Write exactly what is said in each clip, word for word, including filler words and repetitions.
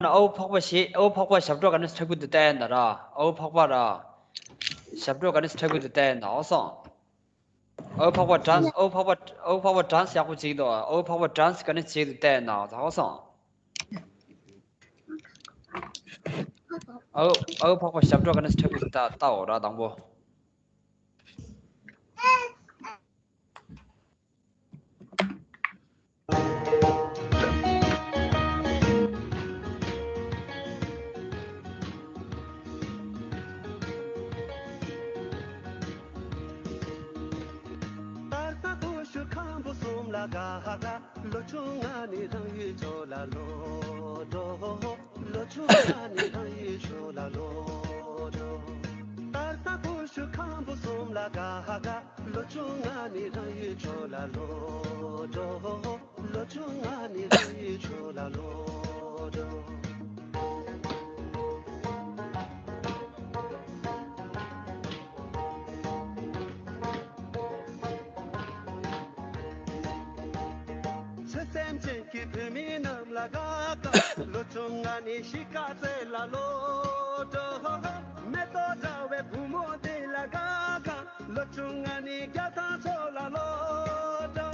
ཨ་བོ་འཕགས་པ་ཞེས་ཨ་བོ་འཕགས་པ་ཞབས་བྲོ་ག་ནས་འཁྲབ་ཀྱི་འདུག་ལྟ་ཡ་ན་ར། ཨ་བོ་འཕགས་པ་ར། ཞབས་བྲོ་ག་ནས་འཁྲབ་ཀྱི་འདུག་ལྟ་ཡ་ན་ཨོ་སོང་། ཨ་བོ་འཕགས་པ་ཌན་སི། ཨ་བོ་འཕགས་པ། ཨ་བོ་འཕགས་པ་ཌན་སི་ཡག་པོ་བྱེད་ཀྱི་འདུག་ཨ་བོ་འཕགས་པ་ཌན་སི་ག་ནས་བྱེད་ཀྱི་འདུག་ལྟ་ཡ་ན་ཨོ་སོང་། ཨ་བོ་ཨ་བོ་འཕགས་པ་ཞབས་བྲོ་ག་ནས་འཁྲབ་ཀྱི་འདུག་ལྟ་ལྟའོ་ར་དང་པོ། ད་ལྟ་ཁོ་ཤུ་ཁམ་བུ་གསུམ་ལ་ག་ག་ལོ་ཆུང་ང་ནི་རང་ཡུལ་ཕྱོགས་ལ་ལོག་འགྲོ། ལོ་ཆུང་ང་ནི་རང་ཡུལ་ཕྱོགས་ལ་ལོག་འགྲོ། ད་ལྟ་ཁོ་ཤུ་ཁམ་བུ་གསུམ་ལ་ག་ག་ལོ་ཆུང་ང་ནི་རང་ཡུལ་ཕྱོགས་ལ་ལོག་འགྲོ། ལོ་ཆུང་ང་ནི་རང་ཡུལ་ཕྱོགས་ལ་ལོག་འགྲོ། ཚེ་སེམས་ཅན་གྱི་བུད་མེད་རྣམས་ལ་དགའ་དགའ། ལོ་ཆུང་ང་ནི་གཞིས་ཀ་རྩེ་ལ་ལོག་འགྲོ། མེ་ཏོག་འདྲ་བའི་བུ་མོ་དེ་ལ་དགའ་དགའ། ལོ་ཆུང་ང་ནི་རྒྱ་ཐང་ཕྱོགས་ལ་ལོག་འགྲོ།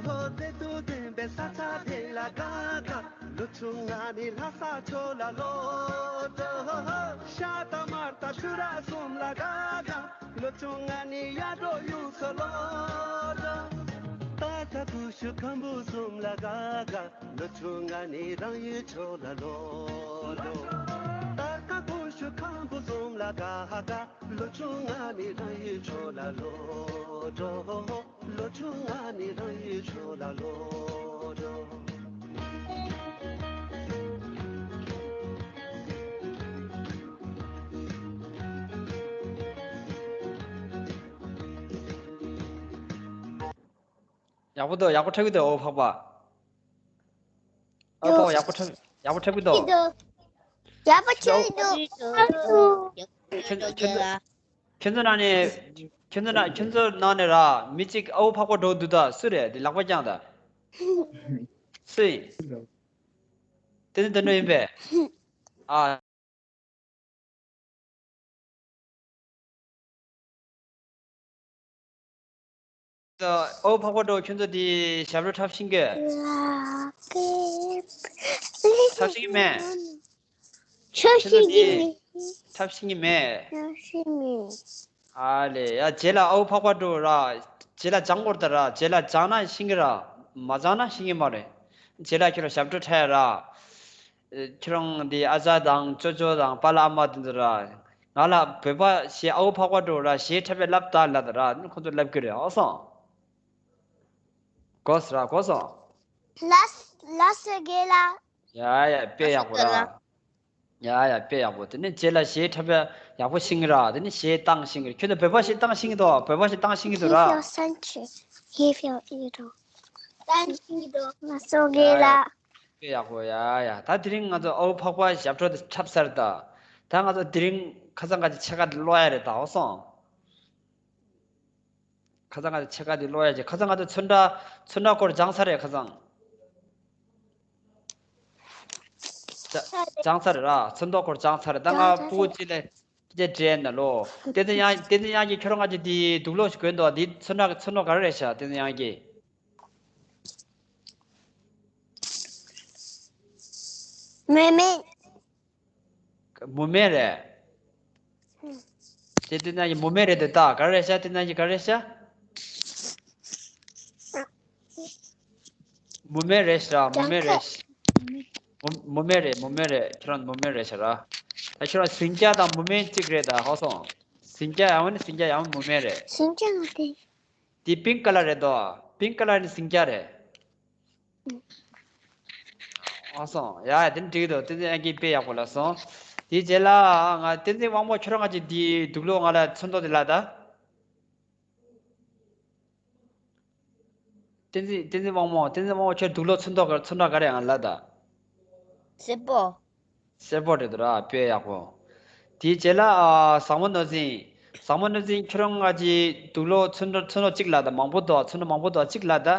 ལྷོ་བདེ་སྡུག་ལྡན་པའི་ས་ཆ་དེ་ལ་དགའ་དགའ། ལོ་ཆུང་ང་ནི་ལྷ་ས་ཕྱོགས་ལ་ལོག་འགྲོ། ཤ་དང་མར་དང་ཆུ་ར་གསུམ་ལ་དགའ་དགའ། ལོ་ཆུང་ང་ནི་གཡག་འབྲོག་གཡུ་མཚོ་ལོག་འགྲོ། ད་ལྟ་ཁོ་ཤུ་ཁམ་བུ་གསུམ་ལ་དགའ་དགའ། ལོ་ཆུང་ང་ནི་རང་ཡུལ་ཕྱོགས་ལ་ལོག་འགྲོ། ད་ལྟ་ཁོ་ཤུ་ཁམ་བུ་གསུམ་ལ་དགའ་དགའ། ལོ་ཆུང་ང་ནི་རང་ཡུལ་ཕྱོགས་ལ་ལོག་འགྲོ། ལོ་ཆུང་ང་ནི་རང་ཡུལ་ཕྱོགས་ལ་ལོག་འགྲོ། ཡག་པོ་འདུག་ཡག་པོ་འཁྲབ་ཀྱི་འདུག་ཨོ་འཕགས་པ། ཨོ་འཕགས་པ་ཡག་པོ་འཁྲབ་ཡག་པོ་འཁྲབ་ཀྱི་འདུག་ཡག་པོ་ཆགས་འདུག་ཁྱོད་ཁྱོད་ཚོ་ཁྱོད་ཚོ་ནང་ནས་ཁྱོད་ཚོ་ནང་ཁྱོད་ཚོ་ནང་ནས་ར་མི་གཅིག་ཨོ་འཕགས་པ་འགྲོ་འདུག་ད་སུ་རེད་དེ་ལག་པ་བརྐྱངས་ད། སུ་ཡིན། དེ་ནི་དེ་འདྲ་ཡིན་པས། ཨ། ཨོ་འཕགས་པ་འགྲོ་ཁྱོད་ཚོ་དེ་ཞབས་བྲོ་འཁྲབ་ཤེས་གི་འཁྲབ་ཤེས་གི་མེད། ཁྱོད་ཚོ་དེ་འཁྲབ་ཤེས་གི་མེད། ཨ་ལེ་ཡ་རྗེས་ལ་ཨོ་འཕགས་པ་འགྲོ་ར། རྗེས་ལ་སྦྱང་དགོས་རེད་ད་ར། རྗེས་ལ་སྦྱངས་ན་ཤེས་གི་ར། མ་སྦྱངས་ན་ཤེས་གི་མ་རེད། རྗེས་ལ་ཁྱོད་ར་ཞབས་བྲོ་འཁྲབ་ཡ་ར། ཁྱོད་རང་འདི་ཨ་ཅག་དང་ཅོ་ཅོ་དང་པཱ་ལགས་ཨ་མ་དེ་ཚོ་ར། ང་ལ་བོད་པ་ཞེས་ཨའུ་འཕགས་པ་འགྲོ་ར་ཞེས་འཁྲབ་པའི་ལབ་ད་ལབ་ད་ར་ཁོང་ཚོ་ལབ་གི་རེད་ཨོ་སོང་། གོ་སོང་ར་གོ་སོང་། ལ་ལ་སོ་དགེ་ལ། ཡ་ཡ་དཔེ་ཡག་པོ་ར། ཡ་ཡ་དཔེ་ཡག་པོ་དེ་ནས་རྗེས་ལ་གཞས་འཁྲབ་པ་ཡག་པོ་ཤེས་གི་ར། དེ་ནས་གཞས་བཏང་ཤེས་གི་ར། ཁྱོད་ཚོ་བོད་པ་གཞས་བཏང་ཤེས་གི་འདུག་བོད་པ་གཞས་བཏང་ཤེས་གི་འདུག་ར། Give your century. Give your ego. བཏང་ཤེས་གི་འདུག་ལ་སོ་དགེ་ལ། དཔེ་ཡག་པོ་ཡ་ཡ། ད་དེ་རིང་ང་ཚོ་ཨའུ་འཕགས་པ་ཞབས་བྲོ་དེ་འཁྲབ་ཚར་ད། ད་ང་ཚོ་དེ་རིང་ཁ་སང་ང་ཚོ་ཕྱེད་ཀ་དེ་ཀློག་ཡ་རེད་ད་ཨོ་སོང་། ཁ་སང་ང་ཚོ་ཕྱེད་ཀ་དེ་ཀློག་ཡ་ཅིག་ཁ་སང་ང་ཚོ་ཚོན་ཁྲ་ཚོན་ཁྲ་སྐོར་སྦྱངས་ཚར་རེད་ཁ་སང་། སྦྱངས་ཚར་རེད་ར། ཚོན་མདོག་སྐོར་སྦྱངས་ཚར་རེད་ད། ང་སྤུ་གུ་གཅིག་ལ་གཅིག་ལ་འདྲི་ན་ལོ། བསྟན་འཛིན་དབྱངས་བསྟན་འཛིན་དབྱངས་ཀྱིས་ཁྱོད་རང་ང་ཚོ་དེ་དུག་ལོག་ཞིག་གོན་འདུག་དེ་ཚོན་ཁྲ་ཚོན་མདོག་ག་རེ་རེད་ཤག་བསྟན་འཛིན་དབྱངས་ཀྱིས། མེ་མེ། མུ་མེ་རེད། དེ་དེ་ན་ཡི་མུ་མེ་རེད་དེ་ད་ག་རེ་ཤ་དེ་ན་ཡི་ག་རེ་ཤ། མུ་མེ་རེད་ཤ་མུ་མེ་རེད། མུ་མུ་མེ་རེད་མུ་མེ་རེད་ཁྱོད་རང་མུ་མེ་རེད་ཤ་ར། ད་ཁྱོད་རང་ཟིང་སྐྱ་དང་མུ་མེ་གཅིག་རེད་ད་ཧོ་སོང་། ཟིང་སྐྱ་ཡང་ནི་ཟིང་སྐྱ་ཡང་མུ་མེ་རེད། ཟིང་སྐྱ་ང་དེ། དེ་པིང་ཀ་ལ་རེད་དོ། པིང་ཀ་ལ་ནི་ཟིང་སྐྱ་རེད། ཨ་སོང་། ཡ་ཡ་དེ་ནི་འགྲིག་གི་འདུག་བསྟན་འཛིན་དབྱངས་ཀྱིས་དཔེ་ཡག་པོ་ལབ་སོང་། དེའི་རྗེས་ལ་ང་བསྟན་འཛིན་དབང་མོ་ཁྱོད་རང་ང་ཅིག་འདི་དུག་ལོག་ང་ལ་ཚོན་མདོག་དེ་ལ་ད། བསྟན་འཛིན་བསྟན་འཛིན་དབང་མོ་བསྟན་འཛིན་དབང་མོ་ཁྱོད་དུག་ལོག་ཚོན་མདོག་ག་ཚོན་མདོག་ག་རེ་ང་ལ་ད། སེར་པོ། སེར་པོ་རེད་འདུག་ར་དཔེ་ཡག་པོ། དེའི་རྗེས་ལ་ཨ་བཟང་མོ་ནོར་འཛིན། བཟང་མོ་ནོར་འཛིན་ཁྱོད་རང་ང་ཅིག་དུག་ལོག་ཚོན་མདོག་ཚོན་མདོག་གཅིག་ལ་ད་མང་པོ་འདུག་ཚོན་མདོག་མང་པོ་འདུག་གཅིག་ལ་ད།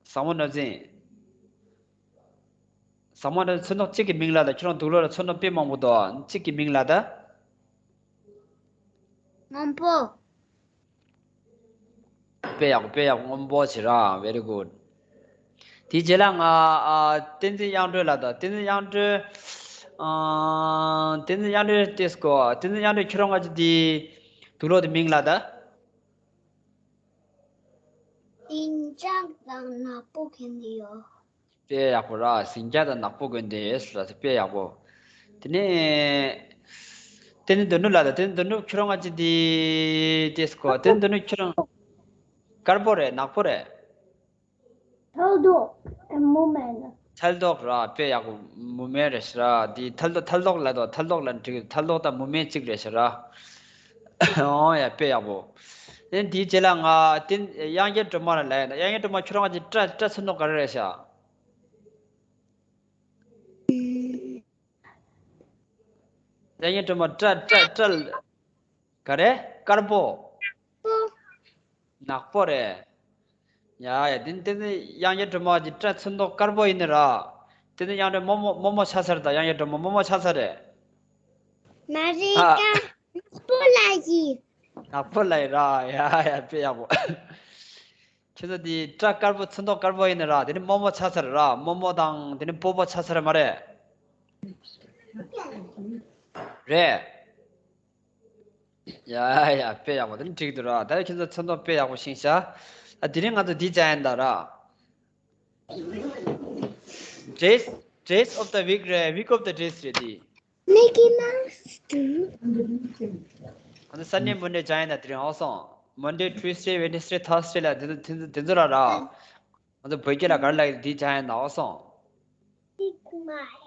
བཟང་མོ་ནོར་འཛིན། ཟ་མ་འདྲ་ཚོན་མདོག་གཅིག་གི་མིང་ལབ་དང་། ཁྱོད་རང་དུག་ལོག་ལ་ཚོན་མདོག་དཔེ་མང་པོ་འདུག་གཅིག་གི་མིང་ལབ་དང་། སྔོན་པོ། དཔེ་ཡག་པོ། དཔེ་ཡག་པོ། སྔོན་པོ་བྱེད་ར། Very good། དེའི་རྗེས་ལ་ང་ཨ་བསྟན་འཛིན་དབྱངས་སྒྲོན་ལབ་དང་། བསྟན་འཛིན་དབྱངས་སྒྲོན། ཨ་བསྟན་འཛིན་དབྱངས་སྒྲོན་ཏེ་སྐོ། བསྟན་འཛིན་དབྱངས་སྒྲོན། ཁྱོད་རང་ག་ཅི་དེའི་དུག་ལོག་དེ་མིང་ལབ་དང་། ཟིང་ཆ་དང་ནག་པོ་གྱོན་དེ་ཡོད། དཔེ་ཡག་པོ་ར། ཟིང་ཆ་དང་ནག་པོ་གྱོན་དེ་ཡོད་ལབ་དེ་དཔེ་ཡག་པོ། དེ་ནས་བསྟན་འཛིན་དོན་གྲུབ་ལབ་དང་། བསྟན་འཛིན་དོན་གྲུབ། ཁྱོད་རང་ག་ཅི་དེའི་ཏེ་སྐོ། བསྟན་འཛིན་དོན་གྲུབ། ཁྱོད་རང་དཀར་པོ་རེད། ནག་པོ་རེད། ཐལ་མདོག་ཨེ། མུ་མེན། ཐལ་མདོག་ར། དཔེ་ཡག་པོ། མུ་མེན་རེད་ཤག་ར། དེ་ཐལ་མདོག་ཐལ་མདོག་ལབ་དང་། ཐལ་མདོག་ལབ་འགྲིག་ཐལ་མདོག་དང་མུ་མེན་གཅིག་རེད་ཤག་ར། ཨོ་ཡ། དཔེ་ཡག་པོ། ཨེ་དེའི་རྗེས་ལ་ང་དེ་དབྱངས་ཅན་སྒྲོལ་མ་ལ་ལབ་ཡིན། དབྱངས་ཅན་སྒྲོལ་མ། ཁྱོད་རང་ག་ཅི་སྐྲ་སྐྲ་ཚོན་མདོག་ག་རེ་རེད་ཤག་དབྱངས་ཅན་སྒྲོལ་མ། སྐྲ་སྐྲ་སྐྲ་ག་རེ། དཀར་པོ། ནག་པོ་རེད། ཡ་ཡ། དེ་དེ་ནི་དབྱངས་ཅན་སྒྲོལ་མ་གི་སྐྲ་ཚོན་མདོག་དཀར་པོ་ཡིན་ནི་ར། དེ་ནི་དབྱངས་སྒྲོལ་མ་རྨོ་རྨོ་མོ་ཆགས་ཚར་དང་། དབྱངས་ཅན་སྒྲོལ་མ་རྨོ་མོ་ཆགས་ཚར་རེད། མ་རེད། ཨ། ཀ་ནག་པོ་ལབ་ཡིན། ནག་པོ་ལབ་ཡིན་ར། ཡ་ཡ། དཔེ་ཡག་པོ། ཁྱོད་ཚོ་དེ་སྐྲ་དཀར་པོ་ཚོན་མདོག་དཀར་པོ་ཡིན་ནི་ར། དེ་ནི་རྨོ་མོ་ཆགས་ཚར་ར། རྨོ་མོ་དང་དེ་ནི་སྤོ་བོ་ཆགས་ཚར་མ་རེད། རེད། ཡ་ཡ། དཔེ་ཡག་པོ། དེ་ནི་འགྲིག་འདུག་ར། ད་ཁྱོད་ཚོ་ཚོན་མདོག་དཔེ་ཡག་པོ་ཤེས་ཤག་ཨ། དེ་རིང་ང་ཚོ་འདི་བྱ་ཡིན་ད་ར། Dress, dress of the week རེད། week of the dress རེད་དེ། Mickey Mouse དུ། ང་ཚོ་Sunday, Monday བྱ་ཡིན་ད། དེ་རིང་ཨོ་སོང་། Monday, Tuesday, Wednesday, Thursday ལ་དེ་ཚོ་དེ་ཚོ་དེ་ཚོ་ལ་ར། ང་ཚོ་བོད་སྐད་ལ་ག་རེ་ལབ་ཡིན། འདི་བྱ་ཡིན་ད་ཨོ་སོང་། Big Mike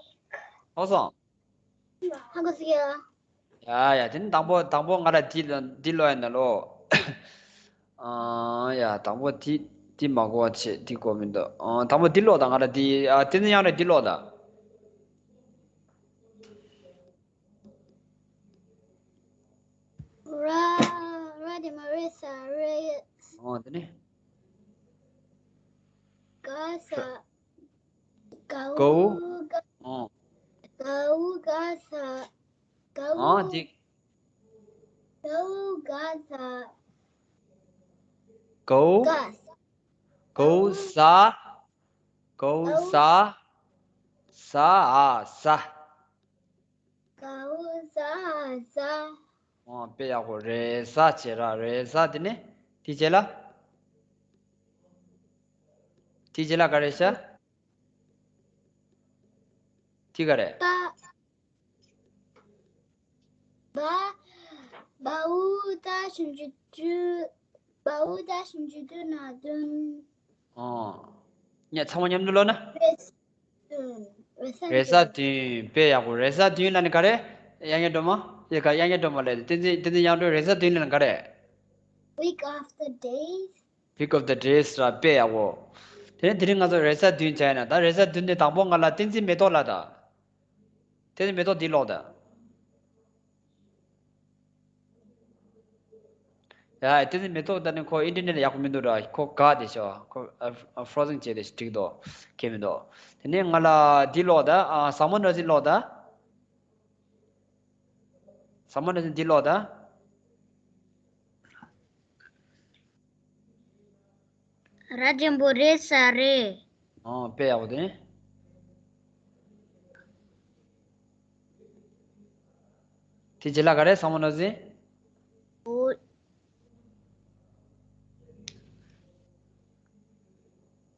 ཨོ་སོང་། ཧ་གོ་སོང་ཡ། ཡ་ཡ། དེ་ནི་དང་པོ་དང་པོ་ང་ལ་འདི་འདི་ཀློག་ཡ་ན་ལོ། ཨ་ཡ། དང་པོ་འདི་འདི་མ་གོ་བ་བྱེད། འདི་གོ་མི་འདུག་ཨ། དང་པོ་འདི་ཀློག་དང་། ང་ལ་འདི། ཨ། བསྟན་འཛིན་དབྱངས་སྒྲོན། འདི་ཀློག་དང་། ར་ར་དེ་མ་རེད་ས་རེད། ཨོ་དེ་ནི། ག་ས། གའུ། གའུ། ག་ཨོ། གའུ་ག་ས། གའུ། ཨོ་དེ། གའུ་ག་ས། གའུ། ག་ས། གའུ་གའུ་ས། ས། ས་ཨ་ས། གའུ་ས་ཨ་ས། ཨོ་དཔེ་ཡག་པོ། རེ་ས་བྱེད་ར། རེ་ས། དེ་ནི་དེའི་རྗེས་ལ། དེའི་རྗེས་ལ་ག་རེ་ཤག་དེ་ག་རེ། ད། བ། བའུ་ད་ཞབས་ཀྱུ་ཏུ། བའུ་ད་ཞབས་ཀྱུ་ཏུ་ན་བདུན། ཨོ། ངས་ཚང་མ་མཉམ་དུ་ཀློག་ན། རེས། རེས་གཟའ་བདུན། དཔེ་ཡག་པོ། རེས་གཟའ་བདུན་ལབ་ནི་ག་རེ། དབྱངས་ཅན་སྒྲོལ་མ། ཡ་ག་དབྱངས་ཅན་སྒྲོལ་མ་ལབ། བསྟན་འཛིན། བསྟན་འཛིན་དབྱངས་སྒྲོན། རེས་གཟའ་བདུན་ལབ་ནི་ག་རེ། Week of the days. Week of the days ར། དཔེ་ཡག་པོ། དེ་ནས་དེ་རིང་ང་ཚོ་རེས་གཟའ་བདུན་བྱས་ན། ད་རེས་གཟའ་བདུན་དེ་དང་པོ་ང་ལ་བསྟན་འཛིན་མེ་ཏོག་ལབ་དང་། བསྟན་འཛིན་མེ་ཏོག་འདི་ཀློག་དང་། ཡ། བསྟན་འཛིན་མེ་ཏོག་ད་ནི་ཁོ་ཨིན་ཊར་ནེཊ་ཡག་པོ་མི་འདུག་ར། ཁོ་ག་དེ་ཤོ། ཁོ་ཨ་ཨ་ཕོ་རོ་ཛིང་བྱས་ཏེ་འགྲིག་འདུག་ཁྱད་མི་འདུག་དེ་ནས་ང་ལ་འདི་ཀློག་དང་། ཨ། ཟ་མོ་ནོར་འཛིན་ཀློག་དང་། ཟ་མོ་ནོར་འཛིན་འདི་ཀློག་དང་། ར་ཆེན་པོ་རེད་ས་རེད། ཨོ་དཔེ་ཡག་པོ་དེ། དེ་རྗེས་ལ་ག་རེ། ཟ་མོ་ནོར་འཛིན། འོ།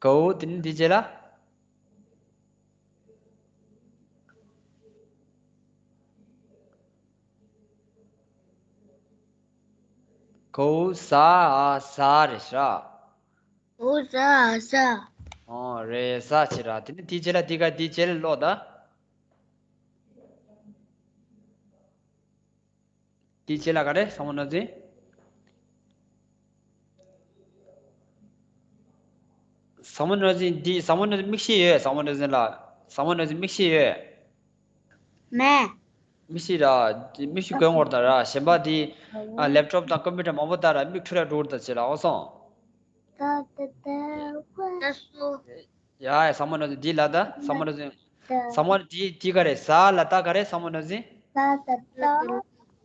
གའུ། དེ་ནི་དེ་རྗེས་ལ། གའུ་ཟ་ཨ་ཟ་རེད་ཤག་གའུ་ཟ་ཨ་ཟ། ཨོ་རེས་གཟའ་བྱེད་ར། དེ་ནི་དེའི་རྗེས་ལ། དེ་ག་དེའི་རྗེས་ལ་ཀློག་དང་། དེའི་རྗེས་ལ་ག་རེ། ཟ་མོ་ནོར་འཛིན། ཟ་མོ་ནོར་འཛིན་འདི། ཟ་མོ་ནོར་འཛིན་མིག་ཤེལ་ཡོད། ཟ་མོ་ནོར་འཛིན་ལ། ཟ་མོ་ནོར་འཛིན་མིག་ཤེལ་ཡོད། མེད། མིག་ཤེལ་ར། མིག་ཤེལ་གོན་དགོས་རེད་ད་ར། གཞན་པ་འདི། ཨ། ལེབ་ཊོབ་དང་ཀམ་པུ་ཊར་མང་པོ་ལྟ་ར། མིག་འཁྲུལ་ལ་འགྲོ་གི་རེད་ད། བྱེད་ལ་ཨོ་སོང་། ད་ད་ད། ཡ་ཡ། ཟ་མོ་ནོར་འཛིན་འདི་ལ་ད། ཟ་མོ་ནོར་འཛིན། ཚང་མ་དེ་དེ་ག་རེད། ས་ལ་ད་ག་རེད། ཚང་མ་ནོར་འཛིན། ས་ལ་ད་ལ་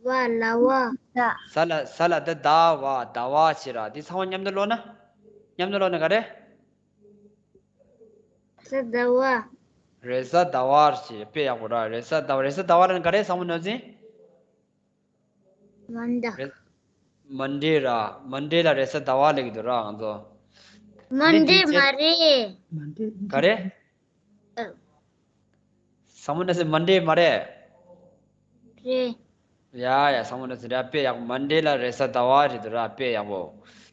བ། ལ་བ། ས་ལ་ས་ལ་ད་ད་བ། ཟླ་བ་བྱེད་ར། དེ་ཚང་མ་མཉམ་དུ་ཀློག་ན། མཉམ་དུ་ཀློག་ན་ག་རེད། ས་ཟླ་བ། རེས་གཟའ་ཟླ་བ་ཞེས། དཔེ་ཡག་པོ་ར། རེས་གཟའ་ཟླ་བ། རེས་གཟའ་ཟླ་བ་ལ་ནི་ག་རེ་བསམ་བློ་ནོར་འཛིན། མན་ཌེ། རེས། མན་ཌེ་ར། མན་ཌེ་ལ་རེས་གཟའ་ཟླ་བ་ལབ་ཀྱི་འདུག་ར་ང་ཚོ། མན་ཌེ་མ་རེད། ག་རེ། ཨ། བསམ་བློ་ནོར་འཛིན་མན་ཌེ་མ་རེད། རེད། ཡ་ཡ། བསམ་བློ་ནོར་འཛིན་ར། དཔེ་ཡག་པོ། མན་ཌེ་ལ་རེས་གཟའ་ཟླ་བ་རེད་འདུག་ར། དཔེ་ཡག་པོ།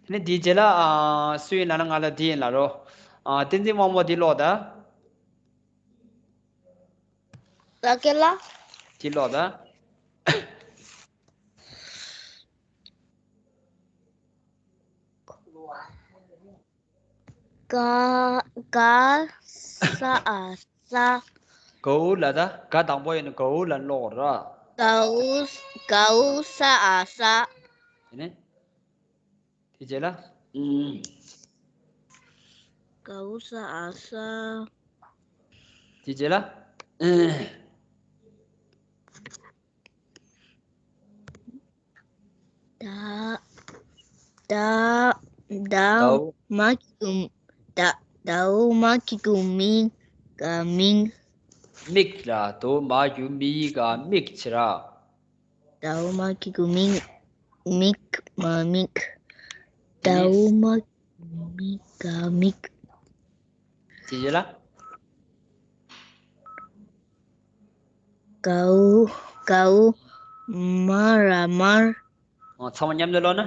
དེ་ནས་དེའི་རྗེས་ལ་ཨ། སུ་ཡིན་ལབ་ན་ང་ལ་དེ་ཡིན་ལབ་རོགས། ཨ། བསྟན་འཛིན་དབང་མོ་དེ་ཀློག་ད། ལ་ཀེ་ལ། དེ་ཀློག་ད། ག་ག་ས་ཨ་ས། གའུ་ལ་ད། ག་དང་པོ་ཡིན་ན་གའུ་ལ་ཀློག་ར། གའུ་གའུ་ས་ཨ་ས། དེ་ནས། དེ་རྗེས་ལ། ཨུམ། གའུ་ས་ཨ་ས། དེ་རྗེས་ལ། ཨུམ། ད་ད་ད་དའུ། མ་གི་གུ་ད། དའུ་མ་གི་གུ་མི་ག་མིག་མིག་ལ། དའུ་མ་གི་གུ་མི་ག་མིག་བྱེད་ར། དའུ་མ་གི་གུ་མིག་མིག་མ་མིག་དའུ་མ་གི་གུ་མི་ག་མིག་དེ་རྗེས་ལ། གའུ་གའུ་མ་ར་མར། ཨོ། ཚང་མ་མཉམ་དུ་ཀློག་ན།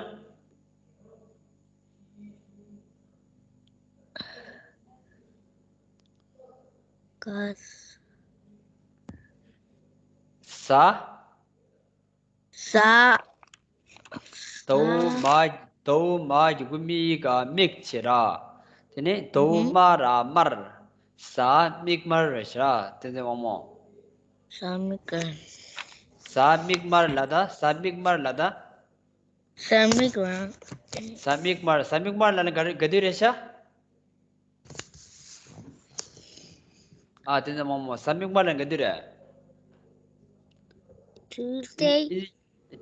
ག་ས། ཟ། དའུ་མ། དའུ་མ་གི་གུ་མི་ག་མིག་བྱེད་ར། དེ་ནས་དའུ་མ་ར་མར། ཟ་མིག་དམར་རེད་ཤག་ར། བསྟན་འཛིན་དབང་མོ། ཟ་མིག་དམར། ཟ་མིག་དམར་ལ་ད། ཟ་མིག་དམར་ལ་ད། ཟ་མིག་དམར། ཟ་མིག་དམར། ཟ་མིག་དམར་ལ་ནི་ག་རེ་ག་དུས་རེད་ཤག་ཨ། བསྟན་འཛིན་དབང་མོ། ཟ་མིག་དམར་ལ་ག་དུས་རེད། ཊུ་སི་ཌེ།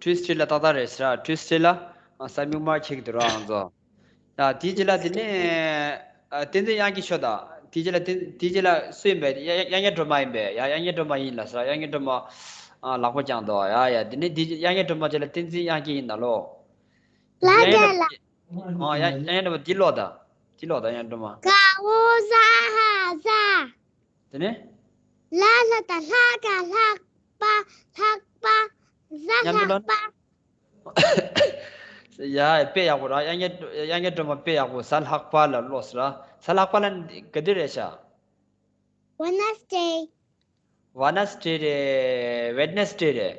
ཊུ་སི་ཌེ་ལ་ཏག་ཏག་རེད་ཤག་ར། ཊུ་སི་ཌེ་ལ། ཨ། ཟ་མིག་དམར་འཁྱེར་གྱི་འདུག་ར་ང་ཚོ། ཡ། དེའི་རྗེས་ལ་དེ་ནས། ཨ། བསྟན་འཛིན་དབྱངས་སྐྱིད་ཤོད་དང་། དེའི་རྗེས་ལ་བསྟན། དེའི་རྗེས་ལ་སུ་ཡིན་པས། དབྱངས་སྐྱིད་སྒྲོལ་མ་ཡིན་པས། ཡ། དབྱངས་སྐྱིད་སྒྲོལ་མ་ཡིན་ལབ་ཟེར། དབྱངས་སྐྱིད་སྒྲོལ་མ། ཨ། ལག་པ་བརྐྱངས་འདུག་ཡ་ཡ། དེ་ནས་དེ་དབྱངས་སྐྱིད་སྒྲོལ་མ་རྗེས་ལ་བསྟན་འཛིན་དབྱངས་སྐྱིད་ཡིན་ད་ལོ། ལ་དབྱངས་སྐྱིད་སྒྲོལ་མ། ཨ། ཡ། དབྱངས་སྐྱིད་སྒྲོལ་མ་འདི་ཀློག་དང་། འདི་ཀློག་དང་། དབྱངས་སྐྱིད་སྒྲོལ་མ། གའུ་ས་ཧ་ས། དེ་ནས། ལ་ལ་ད་ལྷ་ག་ལྷག་པ། ལྷག་པ། ཟ་ལྷག་པ། ཡ། དཔེ་ཡག་པོ་ར། དབྱངས་སྐྱིད། དབྱངས་སྐྱིད་སྒྲོལ་མ་དཔེ་ཡག་པོ། ཟ་ལྷག་པ་ལ་ཀློག་ཟེར་ར། ཟ་ལྷག་པ་ལ་ག་དུས་རེད་ཤག་ཝེ་ནེ་སི་ཌེ། ཝེ་ནེ་སི་ཌེ་རེད། ཝེ་ནེ་སི་ཌེ་རེད།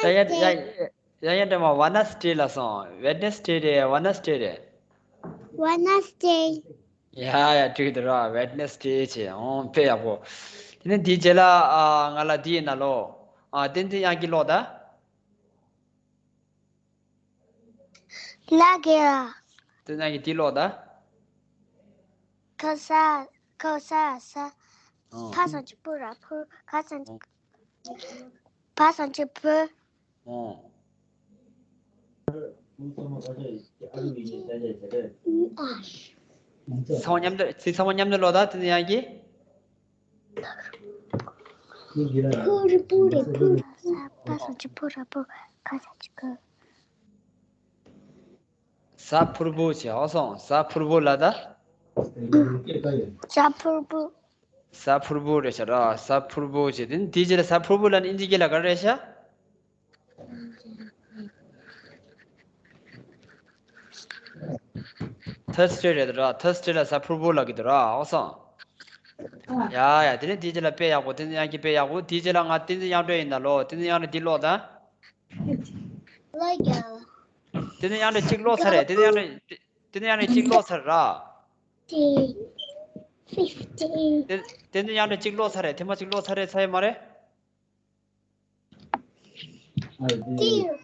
ད་ཡ་ཡ་ཡ་ཡ་དྲི་མ་ཝེ་ནེ་སི་ཌེ་ལ་སོང་། ཝེ་ནེ་སི་ཌེ་རེད། ཝེ་ནེ་སི་ཌེ་རེད། ཝེ་ནེ་སི་ཌེ། ཡ་ཡ། འགྲིག་འདུག་ར། ཝེ་ནེ་སི་ཌེ་བྱས། ཨོ། དཔེ་ཡག་པོ། དེ་ནས་དེའི་རྗེས་ལ། ཨ། ང་ལ་འདི་ཡིན་ན་ལོ། ཨ། བསྟན་འཛིན་དབྱངས་སྐྱིད་ཀློག་ད། ལ་གེ་ལ། བསྟན་འཛིན་དབྱངས་སྐྱིད་འདི་ཀློག་ད། ཁ་ས། ཁ་ས་ས། ཨོ། ཕ་ས་ཆུ་པུ་ར་ཕུ། ཁ་ས། ཨོ། ཕ་ས་ཆུ་ཕུ། ཨོ། ཚང་མ་མཉམ་དུ། ཚིག་ཚང་མ་མཉམ་དུ་ཀློག་ད། བསྟན་འཛིན་དབྱངས་སྐྱིད། ཕུ་རི་པུ་རི་ཕུ་ར་ས། ཕ་ས་ཆུ་ཕུ་ར་ཕུ། ཁ་ས་ཆུ་ཁུ། ས་ཕུར་བུ་བྱས། ཨོ་སོང་། ས་ཕུར་བུ་ལ་ད། ས་ཕུར་བུ། ས་ཕུར་བུ་རེད་ཤག་ར། ས་ཕུར་བུ་བྱས། དེ་ནི་དེའི་རྗེས་ལ་ས་ཕུར་བུ་ལ་ནི་ཨིན་ཇི་སྐད་ལ་ག་རེ་རེད་ཤག་ཐར་སི་ཌེ་རེད་ར། ཐར་སི་ཌེ་ལ་ས་ཕུར་བུ་ལབ་ཀྱི་འདུག་ར། ཨོ་སོང་། ཡ་ཡ། དེ་ནི་དེའི་རྗེས་ལ་དཔེ་ཡག་པོ། བསྟན་འཛིན་དབྱངས་སྐྱིད་དཔེ་ཡག་པོ། དེའི་རྗེས་ལ་ང་བསྟན་འཛིན་དབྱངས་སྒྲོལ་ཡིན་ན་ལོ། བསྟན་འཛིན་དབྱངས་སྒྲོལ་འདི་ཀློག་ད། ལ་གེ་ལ། བསྟན་འཛིན་དབྱངས་སྒྲོལ་གཅིག་ཀློག་ཚར་རེད། བསྟན་འཛིན་དབྱངས་སྒྲོལ། བསྟན་འཛིན་དབྱངས་སྒྲོལ་གཅིག་ཀློག་ཚར་ར། Fifteen. བསྟན་འཛིན་དབྱངས་སྒྲོལ་གཅིག་ཀློག་ཚར་རེད། ཐེངས་མ་གཅིག་ཀློག་ཚར་རེད། ཚར་ཡོད་མ་རེད། Two.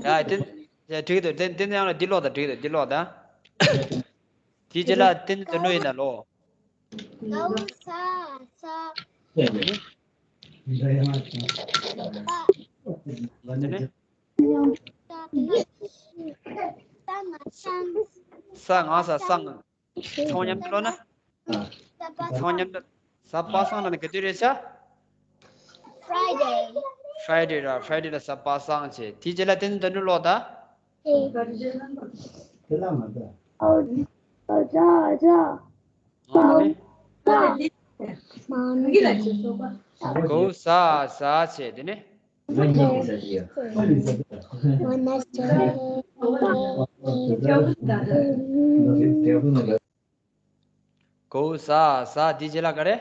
ཡ། བསྟན། ཡ། འགྲིག་འདུག་བསྟན། བསྟན་འཛིན་དབྱངས་སྒྲོལ་འདི་ཀློག་དང་། འགྲིག་འདུག་འདི་ཀློག་དང་། དེའི་རྗེས་ལ་ཏན་ཏན་དོན་ལུགས་ཡིན་ན་ལོ། གའུ་ས་ས། དེ་ནི། ས་ང་ས་སང་། ཚང་མཉམ་དུ་ཀློག་ན། ཚང་མཉམ་དུ། གཟའ་པ་སངས་ལ་ནི་ག་དུས་རེད་ཤག Friday. Friday ར། Friday ལ་གཟའ་པ་སངས་བྱས། དེའི་རྗེས་ལ་ཏན་ཏན་དོན་ལུགས་ལོ་ད། གའུ་ས་ས་བྱས། དེ་ནི། གའུ་ས་ས། དེའི་རྗེས་ལ་ག་རེ།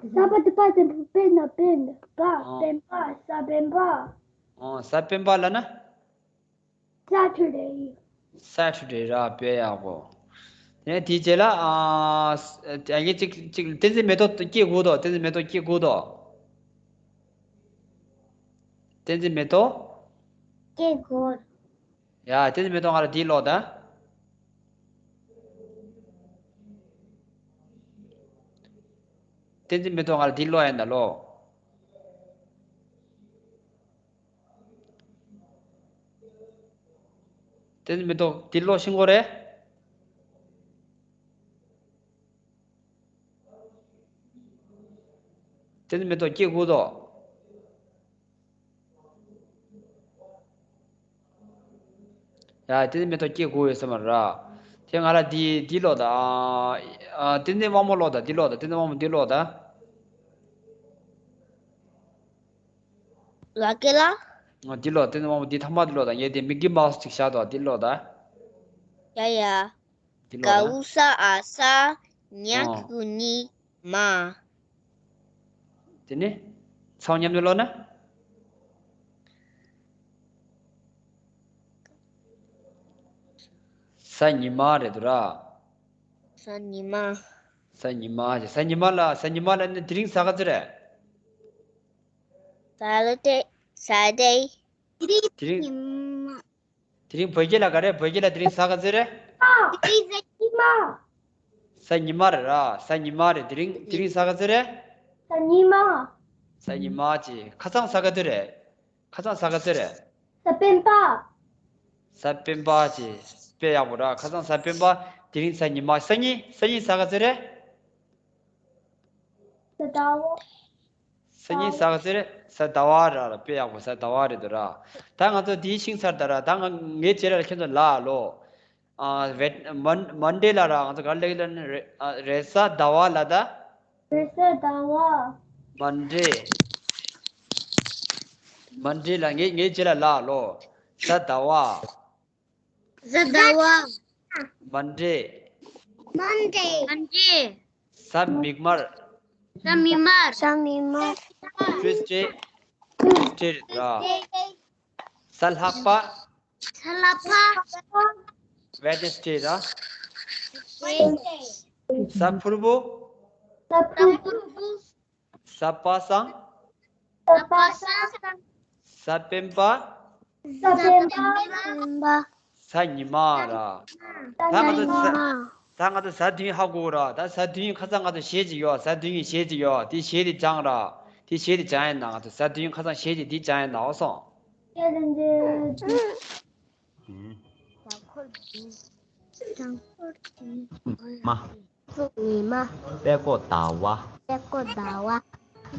ས་པ་ཏི་པ་ཏི་པེ་ན་པེན་པ། ཨོ། སྤེན་པ། གཟའ་སྤེན་པ། ཨོ། གཟའ་སྤེན་པ་ལ་ན། Saturday. Saturday ར། དཔེ་ཡག་པོ། དེ་ནས་དེའི་རྗེས་ལ། ཨ། ཨ། ངས་ཅིག་ཅིག་བསྟན་འཛིན་མེ་ཏོག་སྐྱེ་དགོས་དོ། བསྟན་འཛིན་མེ་ཏོག་སྐྱེ་དགོས་དོ། བསྟན་འཛིན་མེ་ཏོག་སྐྱེ་དགོས། ཡ། བསྟན་འཛིན་མེ་ཏོག་ང་ལ་འདི་ཀློག་ད། བསྟན་འཛིན་མེ་ཏོག་ང་ལ་འདི་ཀློག་ཡིན་ད་ལོ། བསྟན་འཛིན་མེ་ཏོག་འདི་ཀློག་ཤེས་ཀྱི་རེད། བསྟན་འཛིན་མེ་ཏོག་སྐྱེ་དགོས་དོ། ཡ། བསྟན་འཛིན་མེ་ཏོག་སྐྱེ་དགོས་ཡོད་ས་མ་རེད། དེ་ང་ལ་འདི་འདི་ཀློག་ད། ཨ། ཨ། བསྟན་འཛིན་དབང་མོ་ཀློག་ད། འདི་ཀློག་ད། བསྟན་འཛིན་དབང་མོ་འདི་ཀློག་ད། ལ་ཀེ་ལ། ཨ། འདི་ཀློག་ད། བསྟན་འཛིན་དབང་མོ་འདི་ཐ་མ་འདི་ཀློག་ད། ངས་དེ་མི་ཀི་མའོ་སི་ཅིག་བཞག་འདུག་འདི་ཀློག་ད། ཡ་ཡ། འདི་ཀློག་ད། གའུ་ས་འ་ས། ཉ་གུ་ཉི་མ། དེ་ནས་ཚང་མཉམ་དུ་ཀློག་ན། གཟའ་ཉི་མ་རེད་འདུག་ར། གཟའ་ཉི་མ། གཟའ་ཉི་མ་ཞེས། གཟའ་ཉི་མ་ལ། གཟའ་ཉི་མ་ལ་ནི་དེ་རིང་གཟའ་ག་ཚོད་རེད། Saturday. Saturday. དེ་རིང་། ཉི་མ། དེ་རིང་བོད་སྐད་ལ་ག་རེ། བོད་སྐད་ལ་དེ་རིང་གཟའ་ག་ཚོད་རེད། དེ་རིང་གཟའ་ཉི་མ། གཟའ་ཉི་མ་རེད་ར། གཟའ་ཉི་མ་རེད། དེ་རིང་། དེ་རིང་གཟའ་ག་ཚོད་རེད། གཟའ་ཉི་མ། གཟའ་ཉི་མ་ཅེས། ཁ་སང་གཟའ་ག་ཚོད་རེད། ཁ་སང་གཟའ་ག་ཚོད་རེད། གཟའ་སྤེན་པ། གཟའ་སྤེན་པ་ཅེས། དཔེ་ཡག་པོ་ར། ཁ་སང་གཟའ་སྤེན་པ། དེ་རིང་གཟའ་ཉི་མ། སང་ཉིན། སང་ཉིན་གཟའ་ག་ཚོད་རེད། གཟའ་ཟླ་བ། སང་ཉིན་གཟའ་ག་ཚོད་རེད། གཟའ་ཟླ་བ་ར། དཔེ་ཡག་པོ། གཟའ་ཟླ་བ་རེད་འདུག་ར། ད་ང་ཚོ་འདི་ཤེས་ཚར་ད་ར། ད་ང་ངའི་རྗེས་ལ་ཁྱོད་ཚོ་ལ་ལོ། ཨ། བེད་མན་མན་ཌེ་ལ་ར། ང་ཚོ་ག་རེ་ལབ་ཀྱི་ལབ་ན། རེ། ཨ། རེས་གཟའ་ཟླ་བ་ལ་ད། རེས་གཟའ་ཟླ་བ། མན་ཌེ། མན་ཌེ་ལ། ངའི་ངའི་རྗེས་ལ་ལ་ལོ། གཟའ་ཟླ་བ། གཟའ་ཟླ་བ། མན་ཌེ། མན་ཌེ། མན་ཌེ། གཟའ་མིག་དམར། གཟའ་མིག་དམར། གཟའ་མིག་དམར། ཊུ་སི་ཌེ། ཊུ་སི་ཌེ་རེད་ར། གཟའ་ལྷག་པ། གཟའ་ལྷག་པ། ཝེ་ནེ་སི་ཌེ་ར། ཝེ་ནེ་སི་ཌེ། གཟའ་ཕུར་བུ། གཟའ་ཕུར་བུ། གཟའ་པ་སངས། གཟའ་པ་སངས། གཟའ་སྤེན་པ། གཟའ་སྤེན་པ། གཟའ་ཉི་མ་ར། ད་ང་ཚོ་གཟའ། ད་ང་ཚོ་གཟའ་བདུན་ཧ་གོ་ར། ད་གཟའ་བདུན་ཁ་སང་ང་ཚོ་གཞས་ཅིག་ཡོད། གཟའ་བདུན་གྱི་གཞས་ཅིག་ཡོད། དེ་གཞས་དེ་སྦྱངས་ར། དེ་གཞས་དེ་སྦྱངས་ཡིན་ན། ང་ཚོ་གཟའ་བདུན་ཁ་སང་གཞས་ཅིག་དེ་སྦྱངས་ཡིན་ན། འོ་སོང་། མ། ཉི་མ། པད་ཀོ་ཟླ་བ། པད་ཀོ་ཟླ་བ།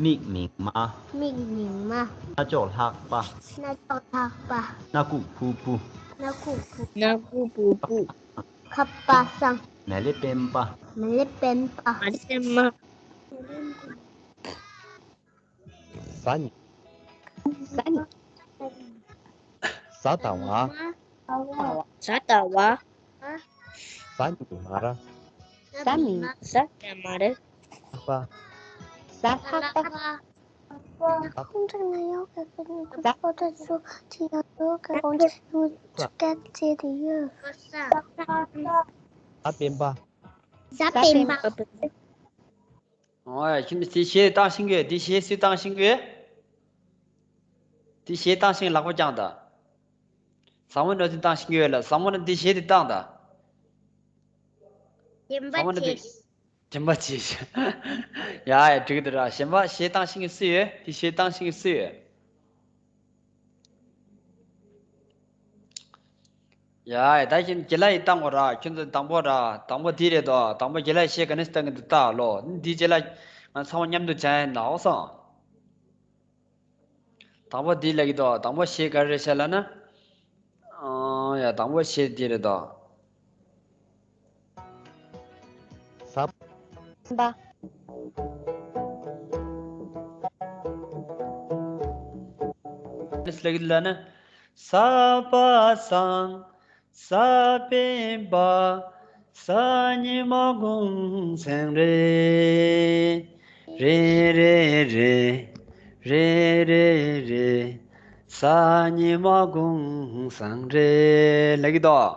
མིག་མིག་མ། མིག་མིག་མ། སྣ་ཅོག་ལྷག་པ། སྣ་ཅོག་ལྷག་པ། སྣ་ཁུག་ཕུར་བུ། སྣ་ཁུག་ཕུར་བུ། སྣ་ཁུག་ཕུར་བུ། ཁ་པ་སངས། མེ་ལེ་སྤེན་པ། མེ་ལེ་སྤེན་པ། མེ་ལེ་སྤེན་པ། གཟའ་ཉི། གཟའ་ཉི། གཟའ་ཟླ་བ། གཟའ་ཟླ་བ། གཟའ་མིག་དམར། གཟའ་མིག་དམར། གཟའ་ཟླ་བ། གཟའ་ལྷག་པ། གཟའ་ལྷག་པ། གཟའ། གཟའ་སྤེན་པ། གཟའ་སྤེན་པ། ཨོ་ཡ། ཁྱིམ་དེ་གཞས་བཏང་ཤེས་ཀྱི་ཡོད། དེ་གཞས་སུས་བཏང་ཤེས་ཀྱི་ཡོད། དེ་གཞས་བཏང་ཤེས་ལག་པ་བརྐྱངས་དང་། བཟང་མོ་ནོར་འཛིན་བཏང་ཤེས་ཀྱི་ཡོད་ལ། བཟང་མོ་ནི་དེ་གཞས་དེ་བཏང་དང་། ཚང་མ་ནི་དེ། སྦྱིན་པ་བྱེད། ཡ་ཡ། འགྲིག་གི་འདུག་ར། གཞན་པ་གཞས་བཏང་ཤེས་མཁན་སུ་ཡོད། དེ་གཞས་བཏང་ཤེས་མཁན་སུ་ཡོད། ཡ་ཡ། ད་ཁྱེད་རྒན་ལགས་ཡིས་བཏང་དགོས་ར། ཁྱོད་ཚོ་དང་པོ་ར། དང་པོ་འདི་རེད་དོ། དང་པོ་རྒན་ལགས་གཞས་ག་ནས་བཏང་གི་འདུག་ལྟ་ལོ། འདི་རྗེས་ལ་ང་ཚང་མ་མཉམ་དུ་སྦྱང་ཡ་ཡིན། འོ་སོང་། དང་པོ་འདི་ལབ་ཀྱི་འདུག་དང་པོ་གཞས་ག་རེ་རེད་ཤག་ལབ་ན། ཨང་། ཡ། དང་པོ་གཞས་འདི་རེད་དོ། ཟབ། པ། ལབ་ཀྱི་འདུག་ལབ་ན། ས་པ་སངས། ས་པན་པ། ས་ཉི་མ་གུང་སེང་རེད། རེད་རེད་རེད། རེད་རེད་རེད། ས་ཉི་མ་གུང་སེང་རེད་ལབ་ཀྱི་འདུག་